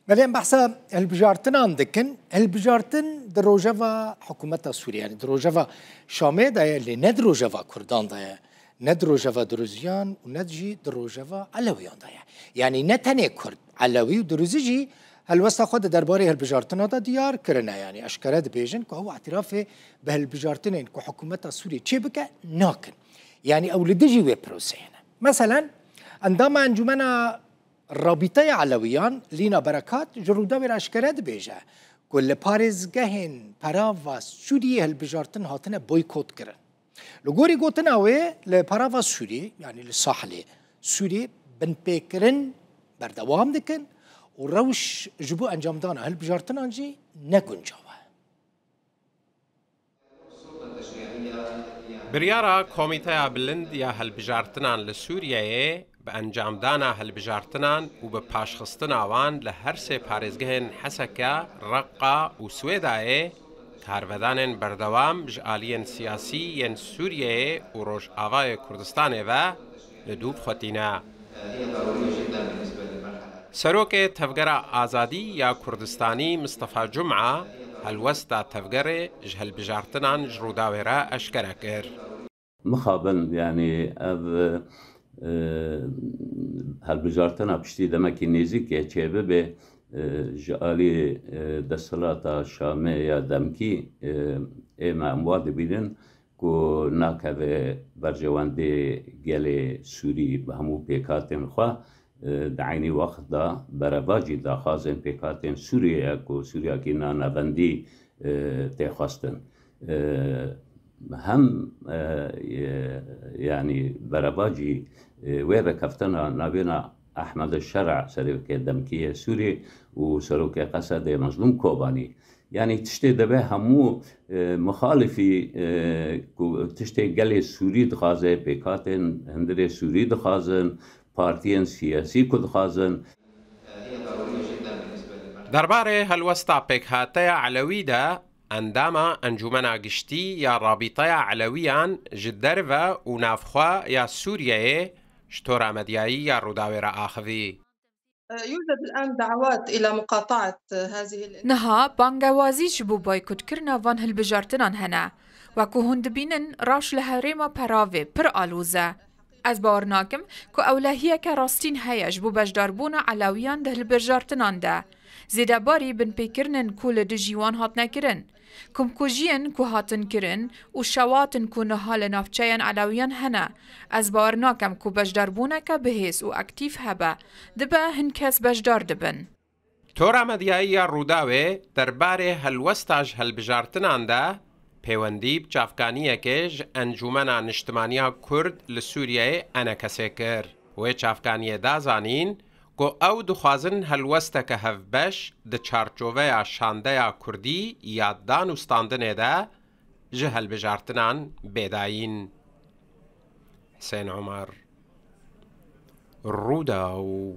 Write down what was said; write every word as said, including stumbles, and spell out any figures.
Belê em behsa hilbijartinan dikin. Hilbijartin di rojeva hikûmeta Sûriyê, yanî di rojeva Şamê de ye, lê ne di rojeva Kurdan de ye, ne di rojeva Duruziyan û ne jî di rojeva Elewiyan de ye. Yanî ne tenê Kurd, Elewî û Duruzî jî helwesta xwe di derbarê hilbijartina de diyar kirine. Yanî eşkere dibêjin ku ew îtirafê bi hilbijartinên ku hikûmeta Sûriyê çêbike nakin. Yanî ew li dijî wê proseyê ne. Meselen, endama Encûmena Rabîteya Elewiyan Lîna Berekat ji Rûdawê re eşkere dibêje ku li parêzgehên perava Sûriyê hilbijartin hatine boykot kirin. Li gorî gotina wê, li perava Sûriyê, yanî li sahilê Sûriyê, binpêkirin berdewam dikin û rewş ji bo encamdana hilbijartinan jî ne guncaw e. Biryara Komîteya Bilind ya Hilbijartinan li Sûriyeyê bi encamdana hilbijartinan û bi paşxistina wan li her sê parêzgehên Heseke, Reqqa û Swêdayê karvedanên berdewam ji aliyên siyasî yên Sûriyeyê û Rojavayê Kurdistanê ve li dû xwe tîne. Serokê Tevgera Azadî ya Kurdistanî Mistefa Cuma helwesta tevgerê ji hilbijartinan ji Rûdawê re eşkere kir. Mixabin, yanî ev e, hilbijartina piştî demekî nêzîkê çêbibe, e, ji alî e, desthilata Şamê ya demkî e, ême em wa dibînin ku nakeve berjewendê gelê Sûrî bi hemû pêkhatên xwe, e, di eynî wext de berevajî daxwazên pêkhatên Sûriyê ye ku Sûriyakî nanavendî e, tê xwestin. E, hem e, e, yanî berevajî e, wê rêkeftina navêna Ehmed Şer'a serokê demkî yê Sûrî û serokê Qesedê Mezlûm Kobanî. Yanî tiştê debe hemû e, mixalifî e, ku tiştê gelê Sûrî dixwaze, pêkhatên hundirê Sûrî dixwazin, partiyên siyasî ku dixwazin. Derbarê helwesta pêkhateya Elewî de endama Encûmena Giştî ya Rabîteya Elewiyan ji derve û navxwe ya Sûriyeyê ji tora medyayî ya Rûdawê re axivî. يوجد الآن دعوات إلى مقاطعة هذه ال- Niha bangewazî ji bo boykotkirina van hilbijartinan hene. Wekû hûn dibînin, rewş li herêma Peravê pir aloz e. Ez bawer nakim ku ewlehiyeke rastîn heye ji bo beşdarbûna Elewiyan di hilbijartinan de. Zêdebarî binpêkirinên ku li dijî wan hatine kirin, kumkujiyên ku hatin kirin û şewatin ku niha li navçeyên Elewiyan hene, ez bawer nakim ku beşdarbûneke bihêz û aktîf hebe, dibe hin kes beşdar dibin. Tora medyayî ya Rûdawê derbarê helwesta ji hilbijartinan de pêwendî bi çavkaniyekê ji Encûmena Niştimaniya Kurd li Sûriyeyê, ENKSê, kir. Wê çavkaniyê da zanîn ku ew dixwazin helwesteke hevbeş di çarçoveya şandeya Kurdî ya dan û standinê de ji hilbijartinan bê dayîn. Hisên Omer, Rûdaw.